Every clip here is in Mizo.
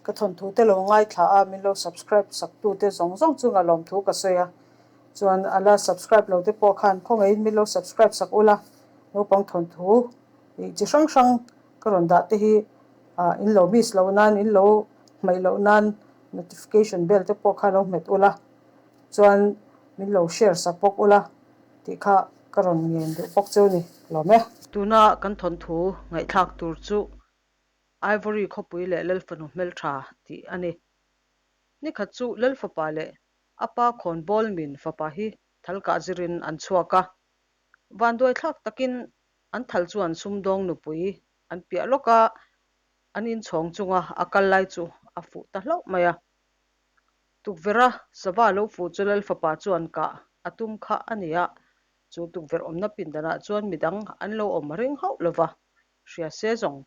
Ka thawnthu te lo ngaithla a, min lo subscribe sak tu te zawng zawng chunga lawmthu ka sawi a. Chuan a la subscribe lo te pawh khan khawngaihin min lo subscribe sak ula, naupang thawnthu ih chi hrang hrang ka rawn dah te hi ah in lo miss loh nan, in lo hmaih loh nan notification bell te pawh kha lo hmet ula, chuan min lo share sak bawk ula tih kha ka rawn ngen duh bawk cheu ni lawm e. Tuna kan thawnthu ngaihthlak tur chu Ivory khawpui leh Lalfanu hmeltha tih a ni. Nikhat chu Lalfapa leh a pa khawnbawl min fapa hi thal kah zirin an chhuak a. Vanduai thlak takin an thal chuan sumdawng nupui an piah lawk a, an inchhawng chunga a kal lai chu a fuh ta hlauh mai a. Tukverha sava lo fuh chu Lalfapa chuan kah a tum kha a ni a, chu tukverh awmna pindanah chuan midang an lo awm ring hauh lova, hria se zawng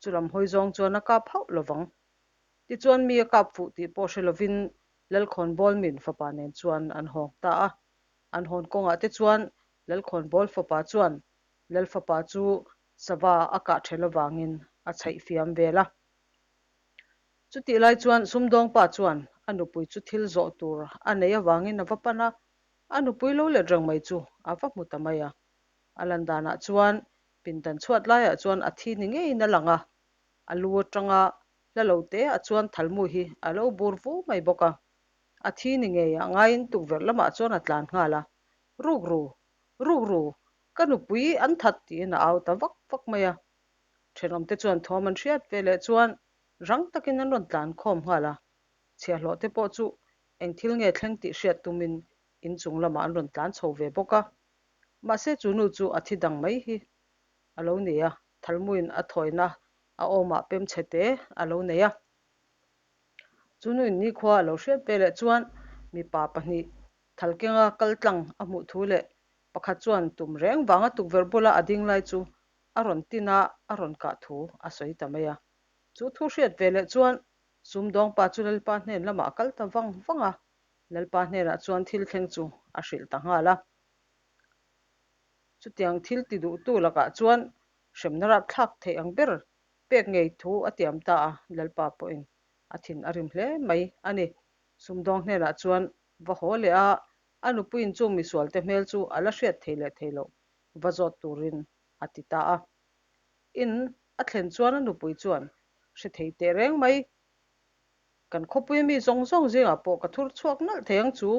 chu lam hawi zawng chuan a kap hauh lovang. Tichuan mi a kap fuh tih pawh hre lovin Lalkhawnbawl min fapa nen chuan an hawng ta a. An hawn kawngah te chuan Lalkhawnbawl fapa chuan Lalfapa chu sava a kah ṭhel avangin a chhaih fiam vel a. Chutih lai chuan sumdawngpa chuan a nupui chu thil zawh tur a neih avangin a va pan a, a nupui lo let reng mai chu a va hmu ta mai a. A lan danah chuan pindan chhuat laiah chuan a thi ni ngeiin a lang a, a lu atanga hla lo te ah chuan thalmu hi a lo bur vu mai bawk a. A thi ni ngeiah ngaiin tukverh lamah chuan a tlan nghal a, Ruk ru, ruk ru, ka nupui an that tiin a au ta vak vak mai a. Thenawmte chuan thawm an hriat ve leh chuan rang takin an rawn tlan khawm nghal a, chhiahhlawh te pawh chu eng thil nge thleng tih hriat tumin inchung lamah an rawn tlan chho ve bawk a. Mahse chu nu chu a thi dang mai hi a lo ni a, thalmuin a thawina a awmah pem chhe te a lo nei a. Chu nuin nikhua a lo hriat ve leh chuan mipa pahnih thalkenga kal tlang a hmuh thu leh pakhat chuan tum reng vanga tukverh bula a ding lai chu a rawn tin a, a rawn kah thu a sawi ta mai a. Chu thu hriat ve leh chuan sumdawngpa chu Lalpa hnen lamah a kal ta vang vang a, Lalpa hnenah chuan thil thleng chu a hrilh ta nghal a. Chutiang thil ti duhtu lakah chuan hremna rapthlak theih ang ber pek ngei thu a tiam ta a, Lalpa pawhin a thin a rim hle mai a ni. Sumdawng hnenah chuan va haw leh a, a nupuiin chung misualte hmel chu a la hriat thei leh thei loh va zawt turin a ti ta a. In a thlen chuan a nupui chuan, Hre thei teh reng mai, kan khawpui mi zawng zawng zingah pawh ka thur chhuak nalh thei ang chu,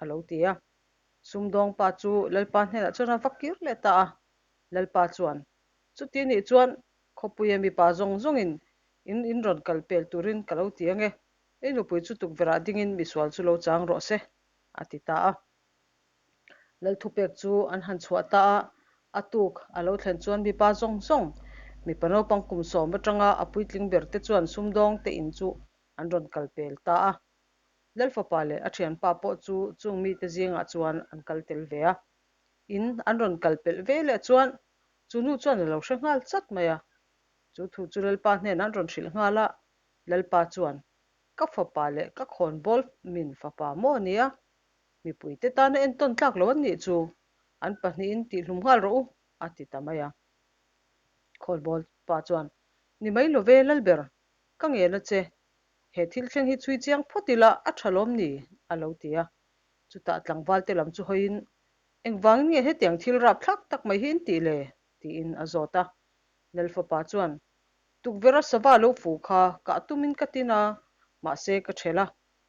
a lo ti a. Sumdawng pa chu Lalpa hnenah chuan a va kir leh ta a. Lalpa chuan, Chuti nih chuan khawpuia mipa zawng zawngin in in rawn kal pel turin ka lo ti ang e, i nupui chu tukverhah dingin misual chu lo chang rawh se, a ti ta a. Lalthupek chu an han chhuah ta a, a tuk a lo thlen chuan mipa zawng zawng, mipa naupang kum sawm atanga a puitling ber te chuan sumdawng te in chu an rawn kal pel ta a. Lalfapa leh a thianpa pawh chu chung mite zingah chuan an kal tel ve a. In an rawn kal pelh ve leh chuan chu nu chuan a lo hre nghal chat mai a. Chu thu chu Lalpa hnenah an rawn hrilh nghal a, Lalpa chuan, Ka fapa leh ka khawnbawl min fapa maw nia? Mipuite tana entawn tlak lo an nih chu an pahnihin tihhlum nghal rawh u, a ti ta mai a. Khawnbawl pa chuan, Ni mai lo ve Lalber, ka ngen a che. He thil thleng hi chhui chiang phawt ila a tha lawm ni? a lo ti a. Chutah tlangval te lam chu hawiin, Engvangin nge hetiang thil rapthlak tak mai hi in tih le? tiin a zawt a. Lalfapa chuan, Tukverha sava lo fu kha kah tumin ka tin a, mahse ka ṭhelh a.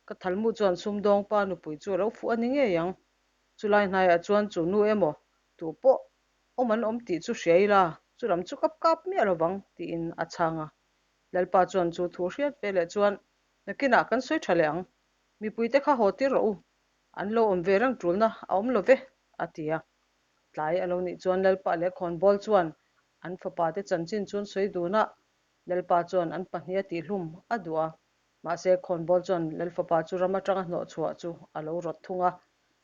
Ka thalmu chuan sumdawng pa nupui chu a lo fuh a ni ngei ang. Chulai hnaiah chuan chu nu emaw tu pawh awm an awm tih chu hria ila, chu lam chu kap kap miah lo vang, tiin a chhang a. Lalpa chuan chu thu hriat ve leh chuan, Nakinah kan sawi tha leh ang. Mipuite kha haw tir rawh u. An lo awm ve reng tulna a awm lo ve, a ti a. Tlai a lo nih chuan Lalpa leh Khawnbawl chuan an fapate chanchin chu an sawi dun a. Lalpa chuan an pahnih a tihhlum a duh a. Mahse, khawnbawl chuan Lalfapa chu ram atanga hnawh chhuah chu a lo rawt thung a,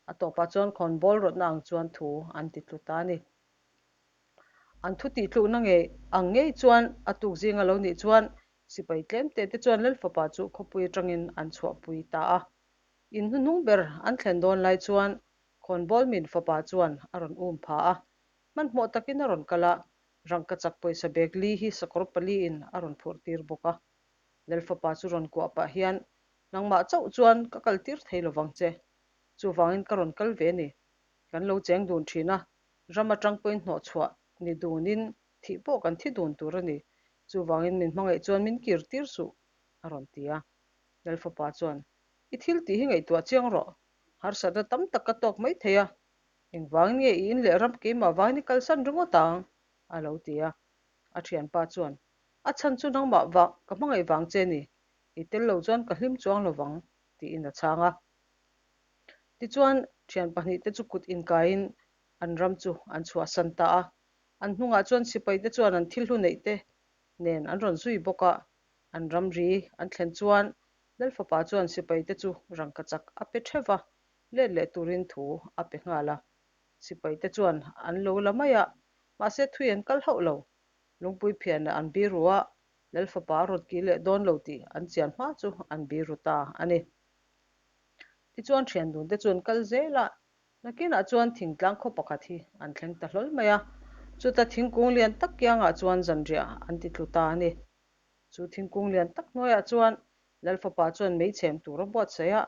a tawpah chuan khawnbawl rawtna ang chuan thu an ti tlu ta a ni. An thu tih tlukna ngei ang ngei chuan a tuk zinga lo nih chuan sipai tlem te te chuan Lalfapa chu khawpui atangin an chhuahpui ta a. In hnuhnung ber an thlen dawn lai chuan khawnbawl min fapa chuan a rawn um pha a, hmanhmawh takin a rawn kal a, rangkachak pawisa bag li hi sakawr paliin a rawn phurh tir bawk a. Lalfapa chu rawn kuah pah hian, Nangmah chauh chuan ka kaltir thei lovang che. Chuvangin ka rawn kal ve a ni. Kan lo cheng dun thin a, ram atang pawhin hnawhchhuah ni dunin thih pawh kan thi dun tur a ni. Chuvangin min hmangaih chuan min kir tir suh, a rawn ti a. Lalfapa chuan, I thil tih hi ngaihtuah chiang rawh. Harsatna tam tak ka tawk mai thei a. Engvangin nge i in leh ram keimah vangin i kalsan ringawt ang? a lo ti a. A thianpa chuan, A chhan chu nangmah vang, ka hmangaih vang che ni. I tel lo chuan ka hlim chuang lo vang, tiin a chhang a. Tichuan, thian pahnihte chu kut inkaiin an ram chu an chhuahsan ta a. An hnungah chuan sipaite chuan an thil hlu neihte nen an rawn zui bawk a. An ramri an thlen chuan Lalfapa chuan sipaite chu rangkachak a pe theuh va, let leh turin thu a pe nghal a. Sipaite chuan an lo la mai a, mahse thui an kal hauh lo. Lungpui phianah an biru a, Lalfapa a rawn kih leh dawn lo tih an chian hma chu an biru ta a ni. Tichuan thian dunte chu an kal zel a, nakinah chuan thingtlang khaw pakhat hi an thleng ta hlawl mai a, chuta thingkung lian tak kiangah chuan zanriah an ti tlu ta a ni. Chu thingkung lian tak hnuaiah chuan Lalfapa chuan meichhem tur a buatsaih a,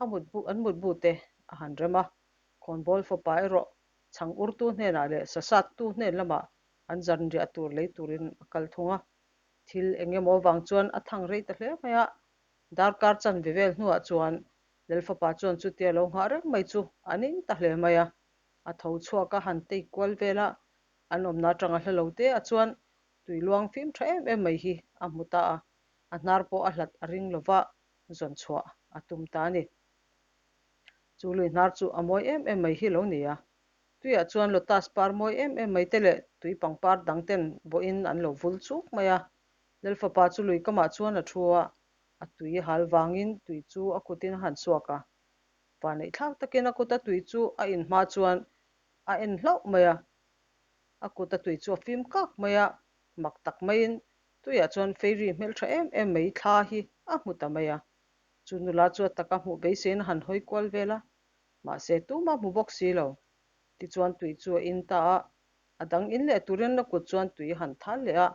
a mutbu an mutbu te a han rem a, khawnbawl fapa erawh chhang urtu hnenah leh sasattu hnen lamah an zanriah tur lei turin a kal thung a. Thil eng emaw avang chuan a thang rei ta hle mai a, darkar chanve vel hnuah chuan Lalfapa chuan chutia lo nghah reng mai chu a ning ta hle mai a. A tho chhuak a han tei kual vel a, an awmna atanga hla lo te ah chuan tui luang fim tha em em mai hi a hmu ta a, a hnar pawh a hlat a ring lova zawn chhuah a tum ta a ni. Chu lui hnar chu a mawi em em mai hi lo ni a, tuiah chuan lotus par mawi em em mai te leh tui pangpar dang ten bawhin an lo vul chuk mai a. Lalfapa chu lui kamah chuan a thu a, a tui hal vangin tui chu a kutin a han chhuak a. Vaneihthlak takin a kuta tui chu a in hma chuan a en hlauh mai a, a kuta tui chu a fim kak mai a, mak tak maiin tuiah chuan fairy hmeltha em em mai thla hi a hmu ta mai a. Chu nula chu a taka hmuh beiseiin a han hawi kual vel a, mahse tumah hmu bawk si lo. Tichuan tui chu a in ta a, a dang in leh turin a kut chuan tui a han thal leh a,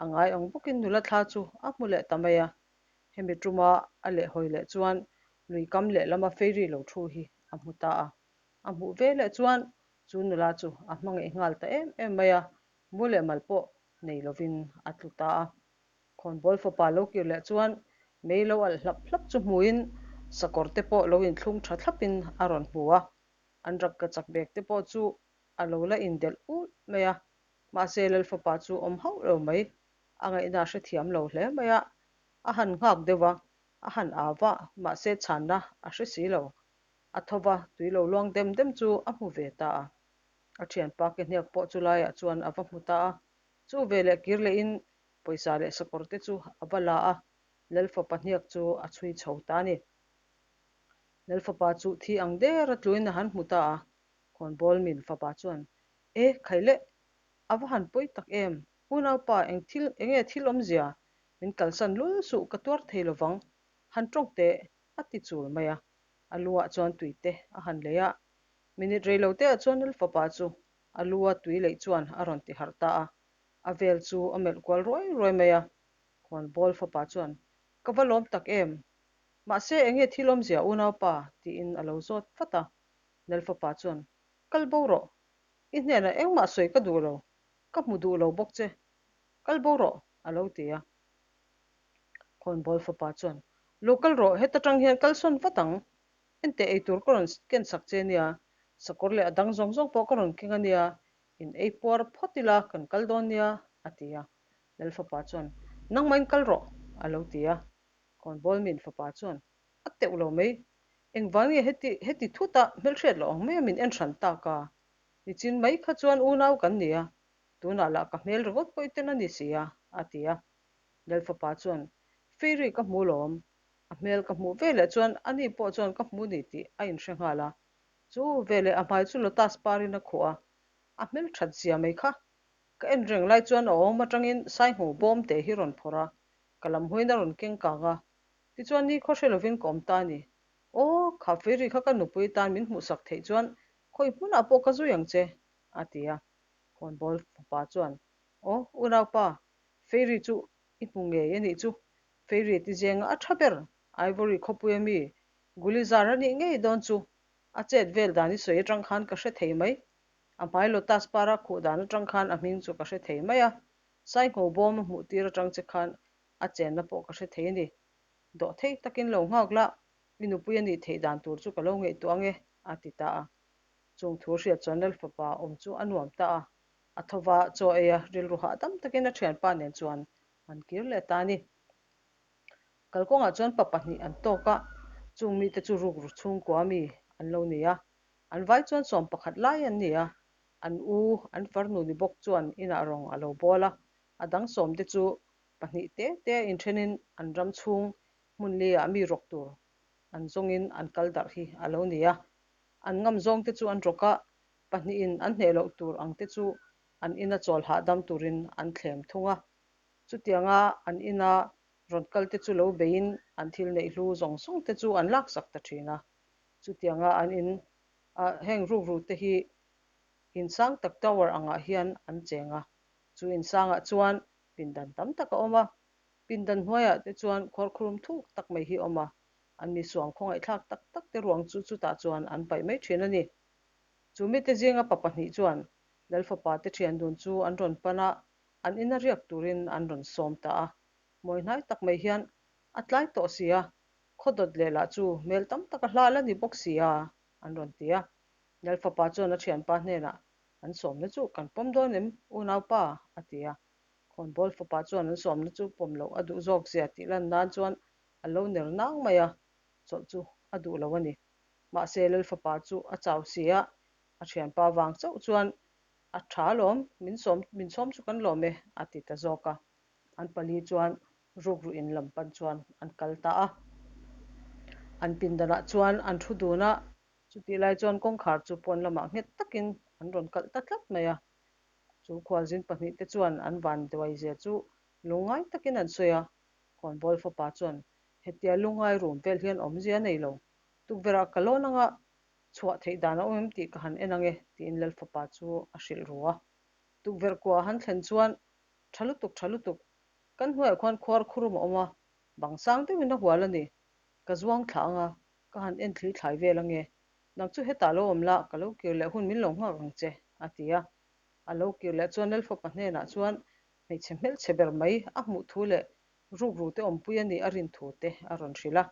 a ngai ang bawkin nula thla chu a hmu leh ta mai a. Hemi tuma a leh hawi leh chuan lui kam lehlama fairy lo thu hi a hmu ta a. A hmuh ve leh chuan chu nula chu a hmangaih nghal ta em em mai a, mu leh mal pawh nei lovin a tlu ta a. Khawnbawl fapa lo kir leh chuan mei lo alh hlap hlap chu hmuin sakawr te pawh lo inthlung tha thlapin a rawn hmu a, an rakka chak bek te pawh chu a lo la indelh ulh mai a, mahse Lalfapa chu awm hauh lo mai, a ngaihna a hrethiam lo hle mai a, a han nghak deuh a, a han au va, mahse chhanna a hre si lo. A tho va, tui lo luang dem dem chu a hmu ve ta a. A thianpa ke hniak pawh chu laiah chuan a va hmu ta a. Chu veleh kir lehin pawisa leh sakawr te chu a va la a, Lalfapa hniak chu a chhui chho ta a ni. Lalfapa chu thi ang der a tluin a han hmu ta a, Khawnbawl min fapa chuan, E, khai le, a va han pawi tak em, unaupa eng thil, enge thil awmzia, min kalsan lul suh ka tuar thei lovang, han tawng teh, a ti chul mai a. A lu ah chuan tui te a han lei a, minute rei lo te ah chuan Lalfapa chu a lu a tui leih chuan a rawn ti harh ta a, a vel chu a melh kual ruai ruai mai a. Khawnbawl fapa chuan, Ka va lawm tak em? Mahse enge thil awmzia unaupa? tiin a lo zawt vat a. Lalfapa chuan, Kal bo rawh. I hnenah engmah sawi ka duh lo. Ka hmu duh lo bawk che. Kal bo rawh, a lo ti a. Khawnbawl fapa chuan, Lo kal rawh, heta tang hian kal sawn vat ang. Enteh ei tur ka rawn ken sak che nia, sakawr leh a dang zawng zawng pawh ka rawn keng a nia, in ei puar phawt ila kan kal dawn nia, a ti a. Lalfapa chuan, Nangmahin kal rawh, a lo ti a. Khawnbawl min fapa chuan, A teuh lo mai, engvang nge heti heti thuta hmelhriat loh ang maia min en hran tak a? Nichin mai kha chuan unau kan ni a, tunah lah ka hmel ringawt pawh i ten a ni si a, a ti a. Lalfapa chuan, Fairy ka hmu lawm. A hmel ka hmuh veleh chuan ani pawh chuan ka hmu ni tih a inhre nghal a. Chu veleh a hmai chu lotus parin a khuh a, a hmel that zia mai kha. Ka en reng lai chuan a awm atangin Saingho bawm te hi rawn phawrh a, ka lam hawiin a rawn keng kang a. Tichuan ni khaw hre lovin ka awm ta a ni. Aw, kha Fairy kha ka nupui tan min hmuhsak theih chuan khawi hmunah pawh ka zui ang che, a ti a. Khawnbawl fapa chuan, Aw, unaupa, Fairy chu i hmu ngei a nih chu. Fairy ti zenga a tha ber Ivory khawpuia mi Gulizar a nih ngei dawn chu a chet vel dan i sawi atang khan ka hre thei mai. A hmai lotus para khuh dan atang khan a hming chu ka hre thei mai a. Saingho bawm a hmuh tir atang che khan a chenna pawh ka hre thei a ni. Dawh thei takin lo nghak la, i nupui a nih theih dan tur chu ka lo ngaihtuah ang e, a ti ta a. Chung thu hriat chuan Lalfapa awm chu a nuam ta a. A thova chaw ei a, rilru hahdam takin a thianpa nen chuan an kir leh ta a ni. Kalkawngah chuan pa pahnih an tawk a, chung mite chu rukru chhungkua mi an lo ni a. An vai chuan 11 lai an ni a, an u, an farnu ni bawk chuan inah rawng a lo bawl a, a dang sawmte chu pahnih te te inthenin an ram chhung hmun liah mi rawk tur an zawngin an kal darh hi a lo ni a. An ngam zawngte chu an rawk a, pahnihin an hneh loh tur ang te chu an ina chawl hahdam turin an thlem thung a. Chutianga an ina rawn kal te chu lo beiin an thil neih hlu zawng zawng te chu an laksak ta thin a. Chutianga an in heng rukru te hi insang tak tower angah hian an cheng a. Chu insangah chuan pindan tam tak a awm a. Pindan hnuaiah te chuan khuarkhurum thuk tak mai hi a awm a. An mi suam khawngaihthlak tak tak te ruang chu chutah chuan an paih mai thin a ni. Chu mite zinga pa pahnih chuan Lalfapa te thian dun chu an rawn pan a, an ina riak turin an rawn sawm ta a. Mawi hnai tak mai hian a tlai tawh si a, khaw dawt leh lah chu hmel tam tak a hla la ni bawk si a, an rawn ti a. Lalfapa chuan a thianpa hnenah, An sawmna chu kan pawm dawn em, unaupa? a ti a. Khawnbawl fapa chuan an sawmna chu pawm loh a duh zawk zia tih lan nan chuan a lo ner nang mai a, chawlh chu a duh lo a ni. Mahse, Lalfapa chu a chau si a, a thianpa vang chauh chuan a tha alawm, min sawm min sawm chu kan lawm e, a ti ta zawk a. An pali chuan rukru in lam pan chuan an kal ta a. An pindanah chuan an thu dun a, chutih lai chuan kawngkhar chu pawn lamah nghet takin an rawn kalh ta tlat mai a. Chu khualzin pahnihte chuan an van duai zia chu lungngai takin an sawi a. Khawnbawl fapa chuan, Hetia lungngai rum vel hian awmzia nei lo, tukverhah ka lawn anga chhuah theih dan a awm em tih ka han en ang e, tiin Lalfapa chu a hrilh ru a. Tukverh kua han thlen chuan, Tha lutuk, tha lutuk, kan hnuaiah khuan khuar khurum a awm a, bang sang deuhin a hual a ni. Ka zuang thla ang a, ka han en thli thlai vel ang e. Nang chu hetah lo awm la, ka lo kir leh hun min lo nghak ang che, a ti a. A lo kir leh chuan Lalfapa hnenah chuan hmeichhe hmelchhe ber mai a hmuh thu leh rukru te awmpui a nih a rin thu te a rawn hrilh a.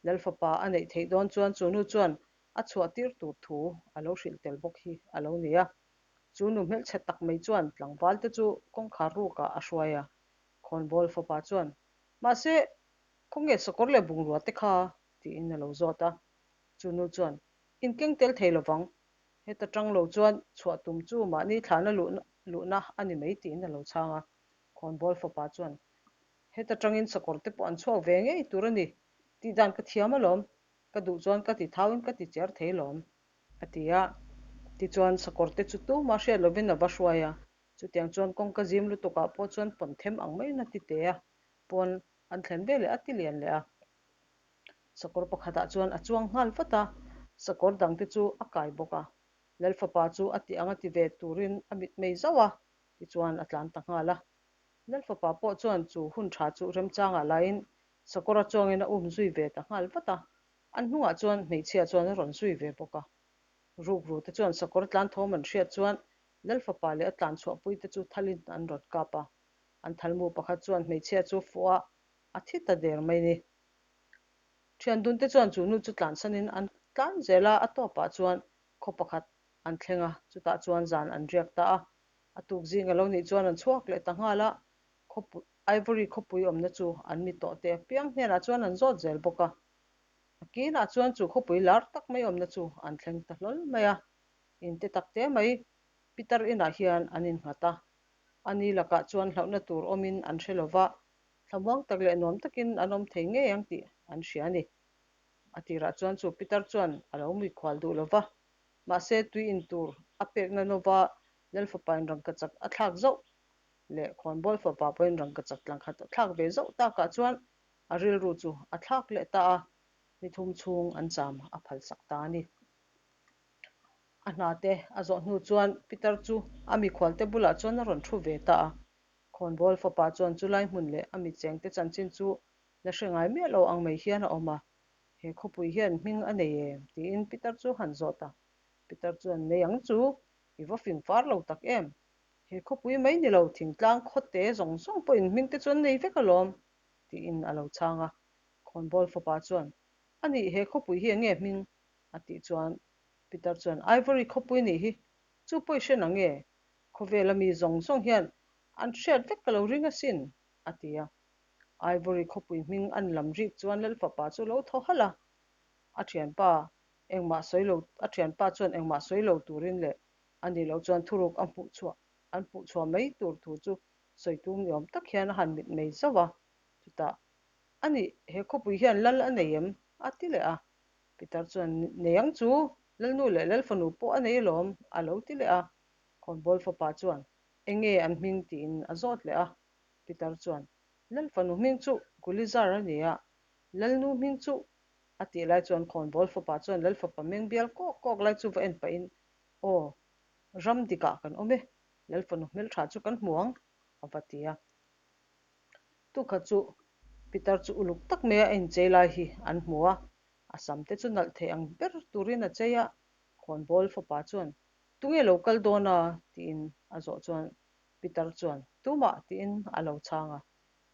Lalfapa a neih theih dawn chuan chu nu chuan a chhuah tir tur thu a lo hrilh tel bawk hi a lo ni a. Chu nu hmelchhe tak mai chuan tlangval te chu kawngkhar rukah a hruai a. Khawnbawl fapa chuan, Mahse, khawnge sakawr leh bungrua te kha? tiin a lo zawt a. Chu nu chuan, Inkeng tel thei lovang. Heta tang lo chuan chhuah tum chu mahni thlahna luhna a ni mai tiin a lo chhang a. Khawnbawl fapa chuan, Heta tangin sakawr te pawh an chhuak ve ngei tur a ni. Tih dan ka thiam alawm. Ka duh chuan ka ti thauin ka ti cher thei lawm. A ti a. Tichuan sakawr te chu tumah hriat lovin a va hruai a. Chutiang chuan kawngka zim lutukah pawh chuan pawn them ang maiin a ti te a. Pawn an thlen ve leh a ti lian leh a. Sakawr pakhatah chuan a chuang nghal vat a, sakawr dangte chu a kai bawk a. Lalfapa chu a ti ang a ti ve turin a mitmei zauh a, tichuan a tlan ta nghal a. Lalfapa pawh chuan chu hun tha chu remchangah laiin sakawr a chuangin a um zui ve ta nghal vat a, an hnungah chuan hmeichhia chuan a rawn zui ve bawk a. Rukru te chuan sakawr tlan thawm an hriat chuan Lalfapa leh a tlan chhuahpuite chu thalin an rawn kap a, an thalmu pakhat chuan hmeichhia chu fuh a, a thi ta der mai ni. Thiandunte chuan chu nu chu tlansanin an tlan zel a, a tawpah chuan khaw pakhat an thleng a, chutah chuan zan an riak ta a. A tuk zing a lo nih chuan an chhuak leh ta nghal a, khawpui, Ivory khawpui awmna chu an mi tawh te apiang hnenah chuan an zawt zel bawk a. A kinah chuan chu khawpui lar tak mai awmna chu an thleng ta hlawl mai a, in te tak te mai Pitar inah hian an innghat a. Ani lakah chuan hlauhna tur awmin an hre lo va, thlamuang tak leh nuam takin an awm thei ngei ang tih an hria a ni. A tirah chuan chu Pitar chuan a lo muikhual duh lo va, mahse tui in tur a pekna nova Lalfapain rangkachak a thlak zauh leh khawnbawl fapa pawhin rangkachak tlangkhat a thlak ve zauh takah chuan a rilru chu a thlak leh ta a, ni thum chhung an cham a phalsak ta a ni. A hna te a zawh hnu chuan Pitar chu a mikhualte bulah chuan a rawn thu ve ta a. Khawnbawl fapa chuan chulai hmun leh a mitchengte chanchin chu la hre ngai miah lo ang mai hian a awm a. He khawpui hian hming a nei em? tiin pitar chu a han zawt a. Pitar chuan, Nei ang chu, i va fing far lo tak em? He khawpui mai ni lo, thingtlang khawte zawng zawng pawhin hming te chu an nei vek alawm, tiin a lo chhang a. Khawnbawl fapa chuan, A nih, he khawpui hi enge hming? a tih chuan Pitar chuan, Ivory khawpui nih hi, chu pawh i hre na nge? Khawvela mi zawng zawng hian an hriat vek ka lo ring asin, a ti a. Ivory khawpui hming an lam rik chuan Lalfapa chu lo thaw halh a. A thianpa engmah sawi lo, a thianpa chuan engmah sawi lo turin leh a nih loh chuan thuruk a hmuh chhuah, an hmuh chhuah mai tur thu chu sawi tum ni awm tak hian a han mit mei zauh a. Chutah, A nih, he khawpui hian lal a nei em? a ti leh a. Pitar chuan, Nei ang chu, Lalnu leh Lalfanu pawh a nei alawm, a lo ti leh a. Khawnbawl fapa chuan, Enge an hming? tiin a zawt leh a. Pitar chuan, Lalfanu hming chu Gulizar a ni a, Lalnu hming chu a tih lai chuan Khawnbawl fapa chuan Lalfapa meng bial kawk kawk lai chu va en pahin, Aw, ram dikah kan awm e, Lalfanu hmeltha chu kan hmu ang, a va ti a. Tukha chu Pitar chu uluk tak mai a inchei lai hi an hmu a, a sam te chu nalh thei ang ber turin a chei a, Khawnbawl fapa chuan, Tunge lo kal dawn a? tiin a zawh chuan Pitar chuan, Tumah tiin a lo chhang a,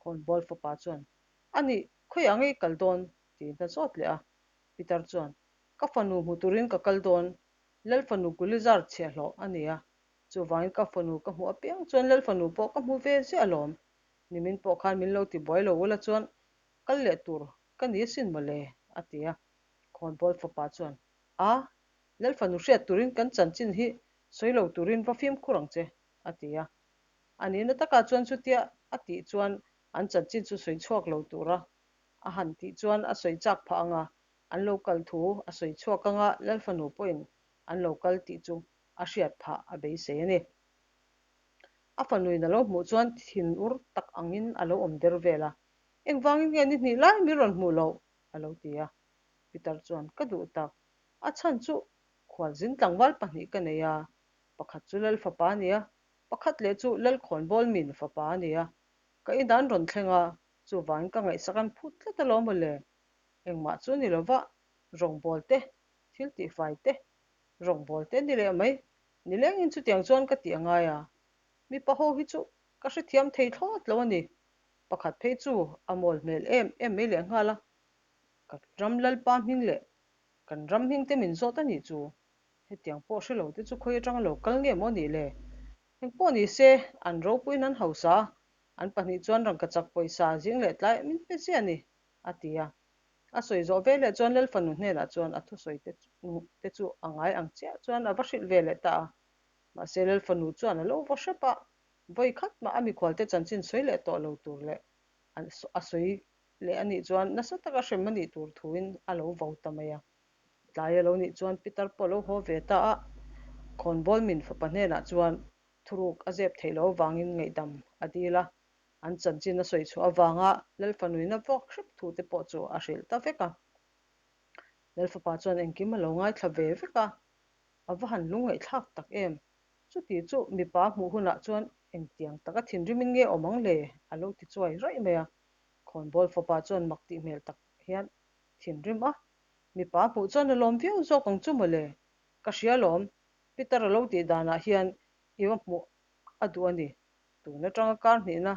Khawnbawl fapa chuan, A nih, khawiah nge i kal dawn? tiin a zawt leh a, Pitar chuan, Ka fanu hmu turin ka kal dawn, Lalfanu Gulizar chhiahhlawh a ni a, Chuvangin ka fanu ka hmuh apiang chuan Lal fanu pawh ka hmu ve ziah alawm. Nimin pawh khan min lo ti buai lo ula chuan kal leh tur ka ni asin mawle, a ti a. Khawnbawl fapa chuan, A, Lal fanu hriat turin kan chanchin hi sawi lo turin va fimkhur ang che, a ti a. A nihna takah chuan chutia a tih chuan an chanchin chu sawi chhuak lo tura a han tih chuan a sawi chak phah ang a, an lo kal thu a sawi chhuak ang a, Lal fanu pawhin an lo kal tih chu a hriat phah a beisei a ni. A fanuin a lo hmuh chuan thin ur tak angin a lo awm der vel a, Engvangin nge ni hnih lai min rawn hmuh loh? a lo ti a. Peter chuan, Ka duh tak, a chhan chu khualzin tlangval pahnih ka nei a, pakhat chu Lal fapa a ni a, pakhat leh chu Lal khawnbawl min fapa a ni a, ka inah an rawn thleng a, chuvangin ka ngaihsak an phut tlat alawm aw le. Engmah chu ni lova, rawngbawl te, thil tihfai te, Rawngbawl te ni leh mai. Nilengin chutiang chuan ka tih a ngai a. Mipa ho hi chu ka hrethiam thei thlawt lo a ni. Pakhat phei chu a mawl hmel em em mai leh nghal a. Kan ram Lalpa hming leh kan ram hming te min zawt a nih chu. Hetiang pawh hre lo te chu khawi atanga lo kal nge maw nih le? Engpawh ni se, an ropuiin an hausa a, an pahnih chuan rangkachak pawisa zing leh tlai min pe ziah a ni, a ti a. A sawi zawh ve leh chuan Lalfanu hnenah chuan a thusawi te te chu a ngai ang chiah chuan a va hrilh ve leh ta a. Mahse Lalfanu chuan a lo vaw hrep a, vawi khat mah a mikhualte chanchin sawi leh tawh lo tur leh a sawi leh a nih chuan nasa taka hrem a nih tur thuin a lo vo ta mai a. Tlai a lo nih chuan Pitar pawh a lo haw ve ta a, khawnbawl min fapa hnenah chuan thuruk a zep theih loh avangin ngaihdam a dil a. An chanchin a sawi chhuah avanga Lalfanuina vawk hrep thu te pawh chu a hrilh ta vek a. Lalfapa chuan engkim a lo ngaithla ve vek a, a va han lungngaihthlak tak em! Chuti chu mipa hmuh hunah chuan engtiang taka thinrimin nge awm ang le? a lo ti chuai raih mai a. Khawnbawl fapa chuan mak tih hmel tak hian thinrim a, Mipa hmuh chuan a lawm viau zawk ang chu mawle? Ka hria lawm, Peter a lo tih danah hian i va hmuh a duh a ni. Tun atanga kar hnihna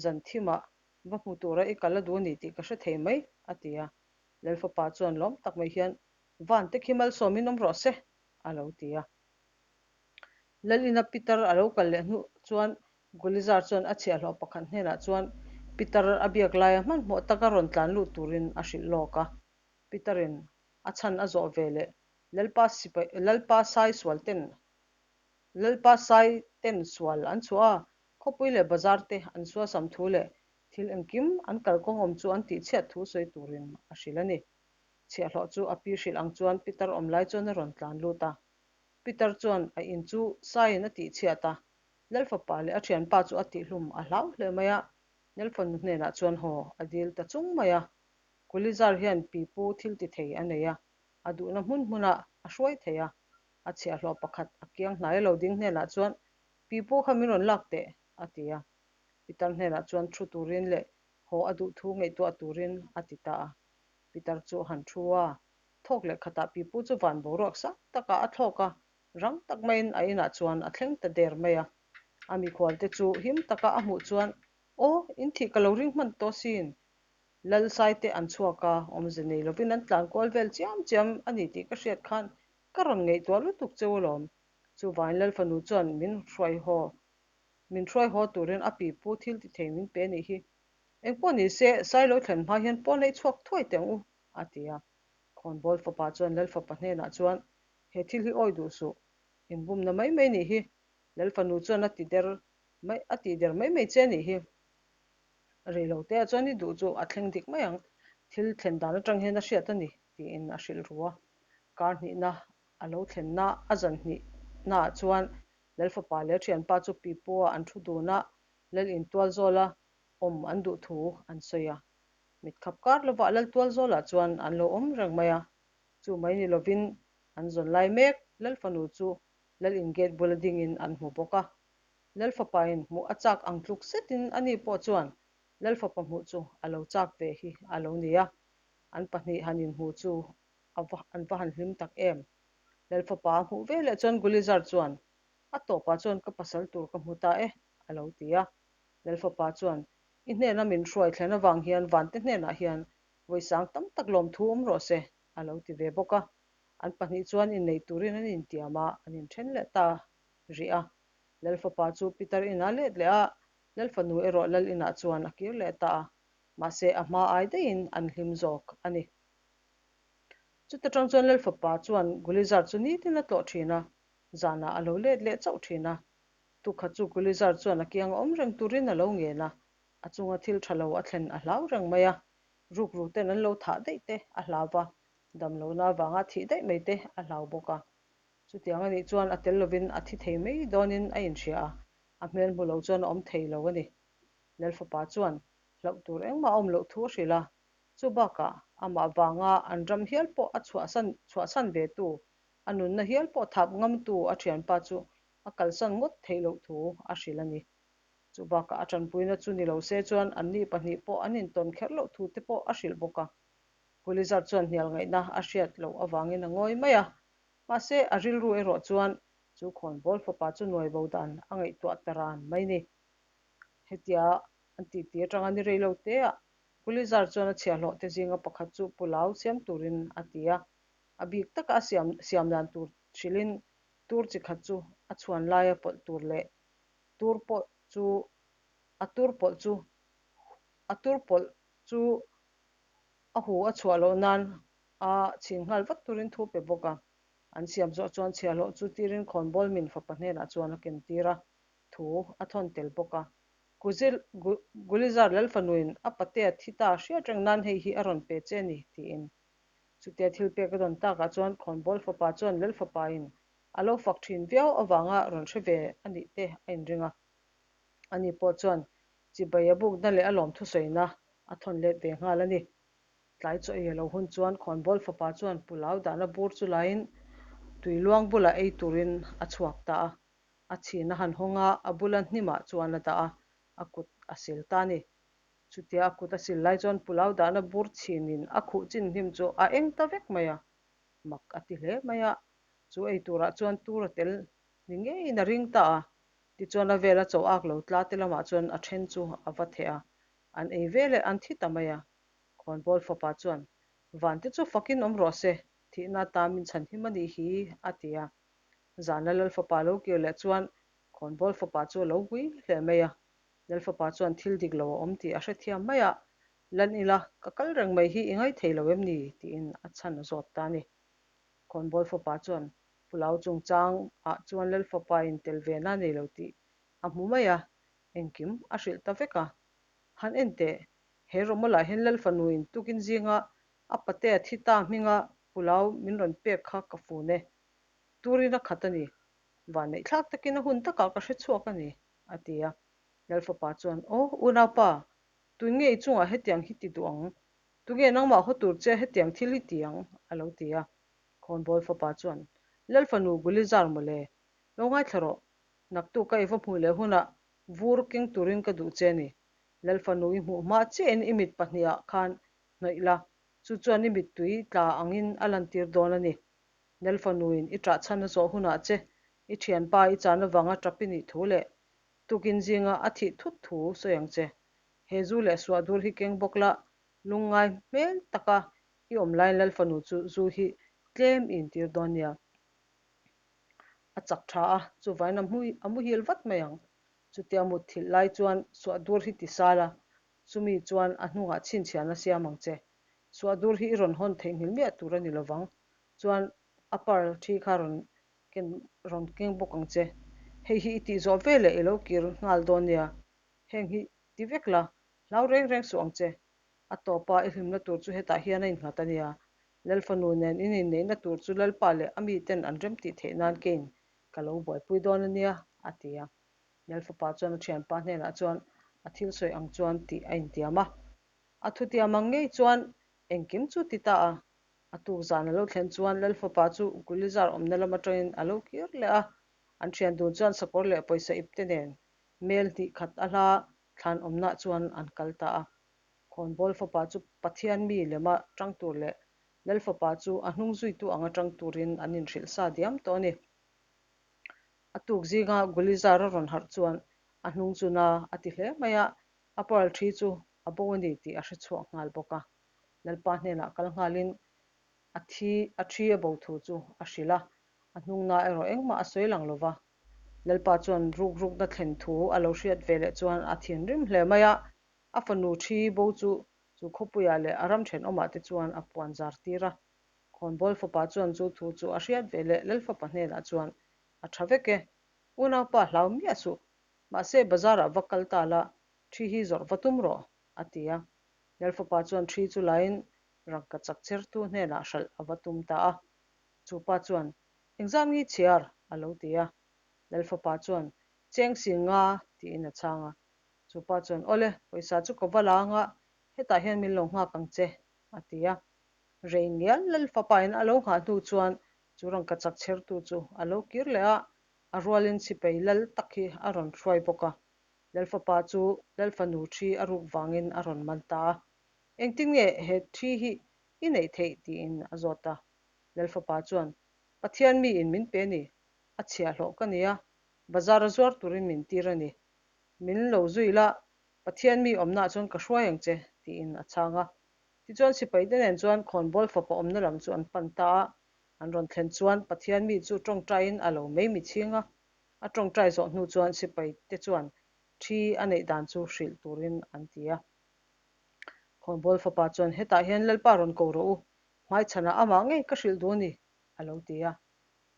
zan thimah va hmu tura i kal a duh a ni tih ka hre thei mai, a ti a. Lalfapa chuan lawm tak mai hian, Van te khi malsawmin awm rawh se, a lo ti a. Lalina Pitar a lo kal leh hnu chuan Gulizar chuan a chhiahhlawh pakhat hnenah chuan Pitar a biak laia hmanhmawh taka rawn tlan lut turin a hrilh lawk a. Pitarin a chhan a zawh ve leh Lalpa sipai Lalpa sai sual ten Lalpa sai ten sual an chhuah a, khawpui leh bazar te an suasam thu leh thil engkim an kalkawng awm chu an tihchhiat thu sawi turin a hrilh a ni. Chhiahhlawh chu a pi hrilh ang chuan Pitar awm lai chuan a rawn tlan lut a. Pitar chuan a in chu saiin a tihchhiat a, Lalfapa leh a thianpa chu a tihhlum a hlau hle mai a, Nelfanu hnenah chuan haw a dil ta chung mai a. Kulizar hian pipu thil ti thei a nei a, a duhna hmun hmunah a hruai thei a, a chhiahhlawh pakhat a kiang hnai lo ding hnenah chuan, Pipu kha min rawn lak teh, a ti a. Pitar hnenah chuan thu turin leh Haw a duh thu ngaihtuah turin a ti ta a. Pitar chu a han thu a, thawk leh khatah pipu chu van boruak sang takah a thlawk a, rang tak maiin a inah chuan a thleng ta der mai a. A mikhualte chu him taka a hmuh chuan, Aw, in thih ka lo ring hman tawh sin. Lal saite an chhuak a, awmze nei lovin an tlan kual vel chiam chiam a ni tih ka hriat khan ka rawn ngaihtuah lutuk cheu alawm. Chuvain Lal fanu chuan min hruai haw Min hruai haw turin a pipu thil ti thei min pe a nih hi. Engpawh ni se, Sailo thlen hma hian pawn ei chhuak thuai teh ang u, a ti a. Khawnbawl fapa chuan Lal fapa hnenah chuan, He thil hi awi duh suh, inbumna mai mai nih hi. Lal fanu chuan a ti der mai, a tih der mai mai che a nih hi. Rei lo te ah chuan i duh chu a thleng dik mai ang, thil thlen dan atang hian a hriat a ni, tiin a hrilh ru a. Kar hnihna a lo thlenna a zan hnihnaah chuan Lal fapa leh thianpa chu Pipua an thu dun a, Lal in tual zawla awm an duh thu an sawi a. Mit khap kar lovah Lal tual zawlah chuan an lo awm reng mai a. Chu mai ni lovin an zawn lai mek Lal fanu chu Lal in gate bula dingin an hmu bawk a. Lal fapain hmuh a chak ang tluk zetin ani pawh chuan Lal fapa hmuh chu a lo chak ve hi a lo ni a. An pahnih han inhmu chu a va an va han hlim tak em. Lal fapa a hmuh veleh chuan Gulizar chuan, A tawpah chuan ka pasal tur ka hmu ta e, a lo ti a. Lal fapa chuan, I hnena min hruai thlen avang hian vante hnenah hian vawisang tam tak lawmthu awm rawh se, a lo ti ve bawk a. An pahnih chuan innei turin an intiam a, an inthen leh ta rih a. Lal fapa chu Pitar inah let leh a, Lal fanu erawh Lal inah chuan a kir leh ta a. Mahse a hma ai daihin an hlim zawk a ni. Chuta tang chuan Lal fapa chuan Gulizar chu nitin a tlawh thin a, zanah a lo let leh chauh thin a. Tukha chu Gulizar chuan a kiang awm reng turin a lo ngen a, a chunga thil tha lo a thlen a hlau reng mai a. Rukru ten an lo thah daih te a hlau va, damlohna avanga thih daih mai te a hlau bawk a. Chutiang a nih chuan a tel lovin a thi thei mai dawnin a inhria a, a hmel hmu lo chuan a awm thei lo a ni. Lal fapa chuan hlauh tur engmah a awm loh thu a hrilh a, Chu bakah amah vanga an ram hial pawh a chhuahsan chhuahsan ve tu, a nunna hial pawh thap ngamtu a thianpa chu a kalsan ngawt theih loh thu a hrilh a ni. Chu bakah a tanpuina chu ni lo se chuan anni pahnih pawh an intawn kher loh thu te pawh a hrilh bawk a. Gulizar chuan hnial ngaihna a hriat loh avangin a ngawi mai a. Mahse a rilru erawh chuan chu khawnbawl fapa chu nuai bo dan a ngaihtuah ta ran mai ni. Hetia an titi atanga ni rei lo te ah Gulizar chuan a chhiahhlawh te zinga pakhat chu Pulau siam turin a ti a, a bik taka a siam siam dan tur hrilhin tur chi khat chu a chhuan laia pawlh tur leh tur pawh chu a tur pawlh chu a tur pawlh chu a hu a chhuah loh nan a chhin nghal vat turin thu pe bawk a. An siam zawh chuan chhiahhlawh chu tirin khawnbawl min fapa hnenah chuan a ken tir a, thu a thawn tel bawk a. Guzil, Gulizar Lalfanuin a patea thi ta hriat reng nan hei hi a rawn pe che a ni, tiin. Chutia thil pek a dawn takah chuan Khawnbawl fapa chuan Lalfapain a lo fak thin viau avanga rawn hre ve a nih te a inring a. Ani pawh chuan chibai a bukna leh a lawm thusawina a thawn let ve nghal a ni. Tlai chaw ei a lo hun chuan Khawnbawl fapa chuan Pulau dahna bur chu laiin tui luang bulah ei turin a chhuak ta a. A chhin a han hawng a, a bula hnimah chuan a dah a, a kut a sil ta a ni. Chutia a kut a sil lai chuan Pulau dahna bur chhinin a khuh chin hnim chu a eng ta vek mai a, mak a ti hle mai a. Chu ei turah chuan tur a tel ni ngeiin a ring ta a, tichuan a vela chaw ak lo tla te lamah chuan a then chu a va theh a, an ei ve leh an thi ta mai a. Khawnbawl fapa chuan, Vante chu fakin awm rawh se, thihna atan min chhanhim a nih hi, a ti a. Zana Lal fapa lo kir leh chuan Khawnbawl fapa chu a lo ngui hle mai a. Lal fapa chuan thil dik lo a awm tih a hrethiam mai a, Lan ila, ka kal reng mai hi i ngaithei lo em ni? tiin a chhan a zawt ta a ni. Khawnbawl fapa chuan Pulau chungchang ah chuan Lal fapa in tel ve na nei lo tih a hmu mai a, engkim a hrilh ta vek a. Han en teh, he rawmawlah hian Lal fanu in tukin zinga a patea thi ta hminga Pulau min rawn pek kha ka fun e. Turin a khat a ni. Vanneih thlak takin a hun takah ka hre chhuak a ni, a ti a. Lal fapa chuan, Aw, unaupa, tun nge i chungah hetiang hi ti duh ang? Tunge nangmah haw tur che hetiang thil hi ti ang? a lo ti a. Khawnbawl fapa chuan, Lal fanu Gulizar mawle, lo ngaithla rawh. Naktuk ka i va hmuh leh hunah vur keng turin ka duh che a ni. Lalfanu i hmuh hma chiahin i mit pahnihah khan hnawih la, chu chuan i mittui tla angin a lantir dawn a ni. Lalfanuin i ṭah chhan a zawh hunah che i ṭhianpa i chan avanga ṭap i nih thu leh tukin zinga a thih thut thu sawi ang che. He zu leh suahdur hi keng bawk la, lungngai hmel taka i awm laiin Lalfanu chu zu hi tlem i intir dawn nia. A chak tha a, chuvain a muhil vat mai ang. Chutia mut thilh lai chuan suahdur hi ti sal a, chumi chuan a hnungah chhinchhiahna siam ang che. Suahdur hi i rawn hawn theihnghilh miah tur a ni lovang. Chuan a pearl thi kha rawn ken rawn keng bawk ang che. Hei hi i tih zawh veleh i lo kir nghal dawn nia. Heng hi ti vek la, hlau reng reng suh ang che. A tawpa i hlimna tur chu hetah hian a innghat a nia. Lalfanu nen in inneihna tur chu Lalpa leh a miten an remtih theih nan keiin ka lo buaipui dawn a nia, a ti a. Lalfapa chuan a thianpa hnenah chuan a thil sawi ang chuan tih a intiam a. A thutiam ang ngei chuan engkim chu ti ta a. A tuk zan a lo thlen chuan Lalfapa chu Gulizar awmna lam atangin a lo kir leh a. An thian dun chuan sakawr leh pawisa ipte nen mel hnih khat a hla thlan awmnaah chuan an kal ta a. Khawnbawl fapa chu Pathian mi lema tang tur leh Lal fapa chu a hnung zuitu anga tang turin an inhrilh sa diam tawh a ni. A tuk zinga Gulizar a rawn harh chuan a hnung chu na a ti hle mai a, a pearl thi chu a bo a ni tih a hre chhuak nghal bawk a. Lalpa hnenah kal nghalin a thi a thi a bo thu chu a hrilh a, a hnung na erawh engmah a sawi lang lo va. Lalpa chuan ruk rukna thlen thu a lo hriat ve leh chuan a thinrim hle mai a, a fanu thi bo chu chu khawpuiah leh a ram thenawmah te chuan a puan zar tir a. Khawnbawl fapa chuan chu thu chu a hriat ve leh Lalfapa hnenah chuan a tha vek e, unaupa hlau miah suh, mahse bazarah va kal ta la, thi hi zawrh va tum rawh, a ti a. Lalfapa chuan thi chu laiin rangka chak chertu hnenah hralh a va tum ta a. Chu pa chuan, Engzat nge chhiar? a lo ti a. Lalfapa chuan, Cheng si nga, tiin a chhang a. Chu pa chuan, Awle, pawisa chu ka va la anga, hetah hian min lo nghak ang che, a ti a. Rei ngial Lalfapain a lo nghah hnu chuan chu rangka chak chhertu chu a lo kir leh a, a rualin sipai lal tak hi a rawn hruai bawk a. Lalfapa chu Lalfanu thi a ruk vangin a rawn man ta a. Engtin nge he thi hi i neih theih? tiin a zawt a. Lalfapa chuan, Pathian miin min pe ni, a chhiahhlawh ka nia, bazar a zuar turin min tir a ni. Min lo zui la, Pathian mi awmnaah chuan ka hruai ang che, tiin a chhang a. Tichuan sipaite nen chuan khawnbawl fapa awmna lam chu an pan ta a. An rawn thlen chuan Pathian mi chu tawngtaiin a lo mei mi chhing a. A tawngtai zawh hnu chuan sipaite chuan thi a neih dan chu hrilh turin an ti a. Khawnbawl fapa chuan, Hetah hian Lalpa rawn ko rawh u, hmaichhanah amah ngei ka hrilh duh a ni, a lo ti a.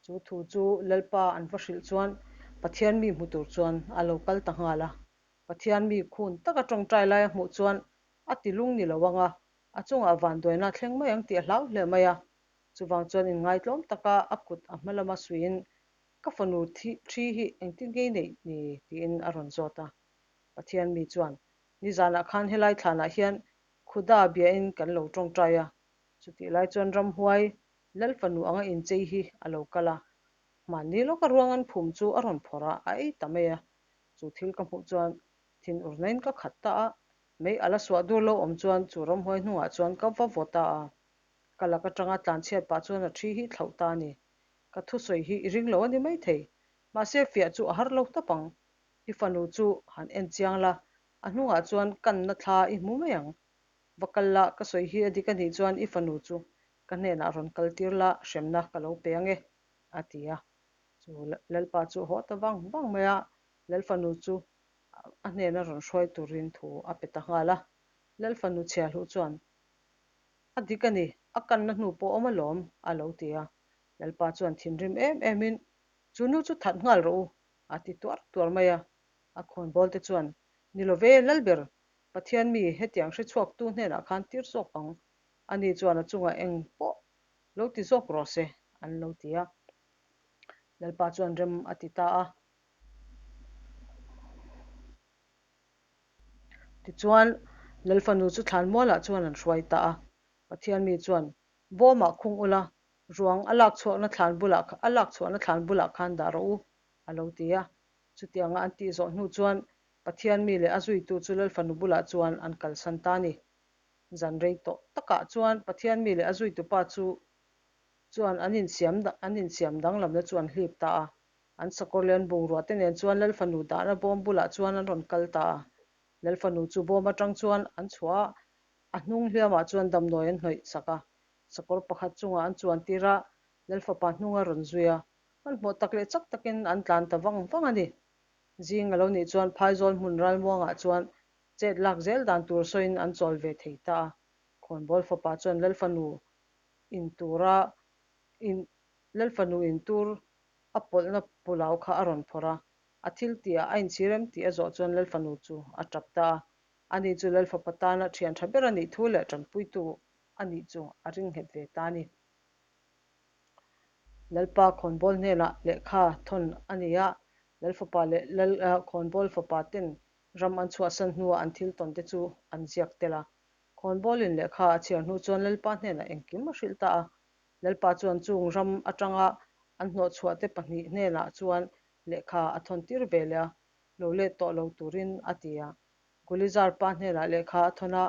Chu thu chu Lalpa an va hrilh chuan Pathian mi hmu tur chuan a lo kal ta nghal a. Pathian mi khun taka tawngtai lai a hmuh chuan a ti lung ni lo ang a, a chungah vanduaina thleng mai ang tih a hlau hle mai a. Chuvang chuan inngaitlawm taka a kut a hma lama suiin, Ka fanu thi thi hi engtin ngei neih ni? tiin a rawn zawt a. Pathian mi chuan, Nizanah khan helai thlanah hian Khuda biain kan lo tawngtai a, chutih lai chuan ramhuai Lal fanu anga inchei hi a lo kal a, hmanni lawka ruang an phum chu a rawn phawrh a, a ei ta mai a. Chu thil ka hmuh chuan thin urnain ka khat ta a, mei a la suah dur lo awm chuan chu ramhuai hnungah chuan ka va vaw ta a. Ka lak atanga tlanchhiat pah chuan a thi hi thlauh ta a ni. Ka thusawi hi i ring lo a ni maithei, mahse fiah chu a har lo tawp ang. I fanu chu han en chiang la, a hnungah chuan kanna thla i hmu mai ang. Va kal la, ka sawi hi a dik a nih chuan i fanu chu ka hnenah rawn kal tir la, hremna ka lo pe ang e, a ti a. Chu Lalpa chu a haw ta vang vang mai a, Lal fanu chu a hnena rawn hruai turin thu a pe ta nghal a. Lal fanu chhiahluh chuan, A dik a ni, a kanna hnu pawh awm alawm, a lo ti a. Lalpa chuan thinrim em emin, Chu nu chu that nghal rawh u, a ti tuar tuar mai a. A khawnbawl te chuan, Ni lo ve, Lalber, Pathian mi hetiang hre chhuaktu hnenah khan tir zawk ang. Ani chuan a chungah eng pawh lo ti zawk rawh se, an lo ti a. Lalpa chuan rem a ti ta a. Tichuan, Lalfanu chu thlanmualah chuan an hruai ta a. Pathian mi chuan, Bawmah khung ula, ruang a lak chhuahna thlan bulah a lak chhuahna thlan bulah khan dah rawh u, a lo ti a. Chutianga an tih zawh hnu chuan. Pathian mi leh a zuitu chu Lal fanu bulah chuan an kalsan ta a ni. Zan rei tawh takah chuan Pathian mi leh a zuitupa chu chuan an insiam an insiam danglamna chu an hlip ta a. An sakawr leh an bungrua te nen chuan Lal fanu dahna bawm bulah chuan an rawn kal ta a. Lal fanu chu bawm atang chuan an chhuah a, a hnung hliamah chuan damdawi an hnawih sak a. Sakawr pakhat chungah an chuan tir a, Lal fapa hnung a rawn zui a. Hmanhmawh tak leh chak takin an tlan ta vang vang a ni. Zing a lo nih chuan Phaizawl hmun ralmuangah chuan chet lak zel dan tur sawiin an chawl ve thei ta a. Khawnbawl fapa chuan Lal fanu in tura in Lal fanu in tur a pawlhna pulau kha a rawn phawrh a. A thil tihah a inchhir em tih a zawh chuan Lal fanu chu a tap ta a. Ani chu Lal fapa tana thian tha ber a nih thu leh tanpuitu a nih chu a ring nghet ve ta a ni. Lalpa khawnbawl hnenah lehkha thawn a ni a, Lal fapa leh Lal khawnbawl fapa ten ram an chhuahsan hnuah an thil tawn te chu an ziak tel a. Khawnbawlin lehkha a chhiar hnu chuan Lalpa hnenah engkim a hrilh ta a. Lalpa chuan chung ram atanga an hnawhchhuah te pahnih hnenah chuan lehkha a thawn tir ve leh a, lo let tawh lo turin a ti a. Gulizar pa hnenah lehkha a thawn a,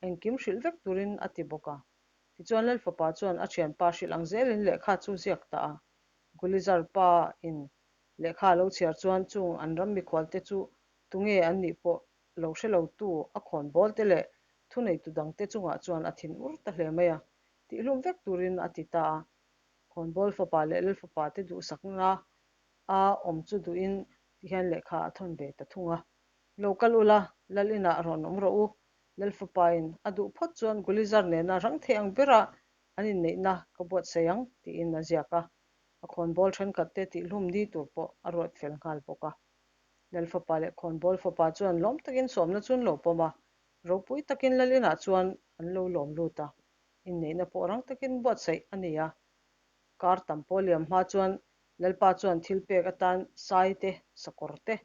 engkim hrilh vek turin a ti bawk a. Tichuan Lal fapa chuan a thianpa hrilh ang zelin lehkha chu ziak ta a. Gulizar pa in lehkha a lo chhiar chuan chung an ram mikhual te chu tunge an nih pawh lo hre lo tu a khawn bawl te leh thuneitu dang te chungah chuan a thin ur ta hle mai a, tihlum vek turin a ti ta a. Khawnbawl fapa leh Lal fapa te duhsakna a awm chu duhin tihian lehkha a thawn ve ta thung a. Lo kal ula, Lal inah rawn awm rawh u, Lal fapain a duh phawt chuan Gulizar nena rang thei ang bera an inneihna ka buatsaih ang, tiin a ziak a. A khawnbawl thenkhat te tihhlum ni tur pawh a ruat fel nghal bawk a. Lal fapa leh khawnbawl fapa chuan lawm takin sawmna chu an lo pawm a, ropui takin Lal inah chuan an lo lawm lut a. Inneihna pawh rang takin buatsaih a ni a. Kar tam pawh liam hma chuan Lalpa chuan thil pek atan sai te, sakawr te,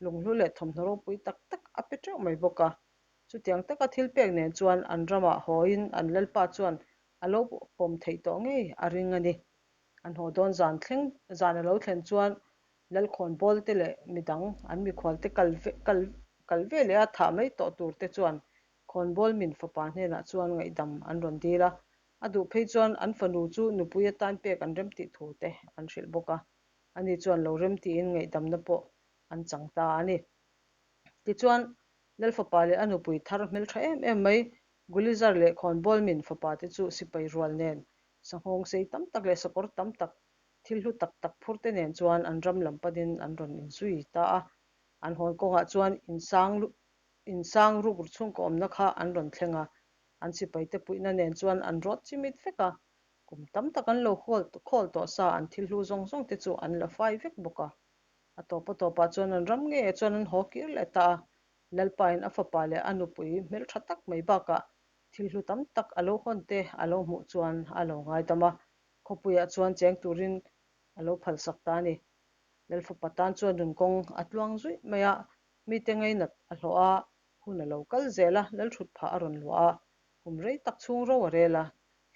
lunghlu leh thawmhnaw ropui tak tak a pe teuh mai bawk a. Chutiang taka thil pek nen chuan an ramah hawiin an Lalpa chuan a lo pawm theih tawh ngei a ring a ni. An haw dawn zan thleng zan a lo thlen chuan Lalkhawnbawl te leh midang an mikhual te kal kal kal ve leh a thah mai tawh tur te chuan Khawnbawl min fapa hnenah chuan ngaihdam an rawn dil a, a duh phei chuan an fanu chu nupui atan pek an remtih thu te an hrilh bawk a. Ani chuan lo remtiin ngaihdamna pawh an chang ta a ni. Tichuan, Lal fapa leh a nupui thar hmeltha em em mai, Gulizar leh Khawnbawl min fapa te chu sipai rual nen, sanghawng sei tam tak leh sakawr tam tak, thil hlu tak tak phur te nen chuan an ram lam panin an rawn inzui ta a. An hawn kawngah chuan insang insang ruk chhungkaw awmna kha an rawn thleng a, an sipaite puihna nen chuan an rawt chimit vek a. Kum tam tak an lo khawl tawh sa an thil hlu zawng zawng te chu an la fai vek bawk a. A tawp a tawpah chuan an ram ngeiah chuan an haw kir leh ta a, Lalpain a fapa leh a nupui hmeltha tak mai bakah thil hlu tam tak a lo hawn te a lo hmuh chuan a lo ngaidam a, khawpuiah chuan cheng turin a lo phalsak ta a ni. Lal fapa tan chuan nun kawng a tluang zuih mai a, mite ngainat a hlawh a, hun a lo kal zel a, Lalthut phah a rawn luah a, kum rei tak chhung ro a rel a,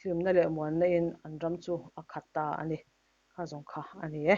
hlimna leh muanna in an ram chu a khat ta a ni. Kha zawng kha a ni e.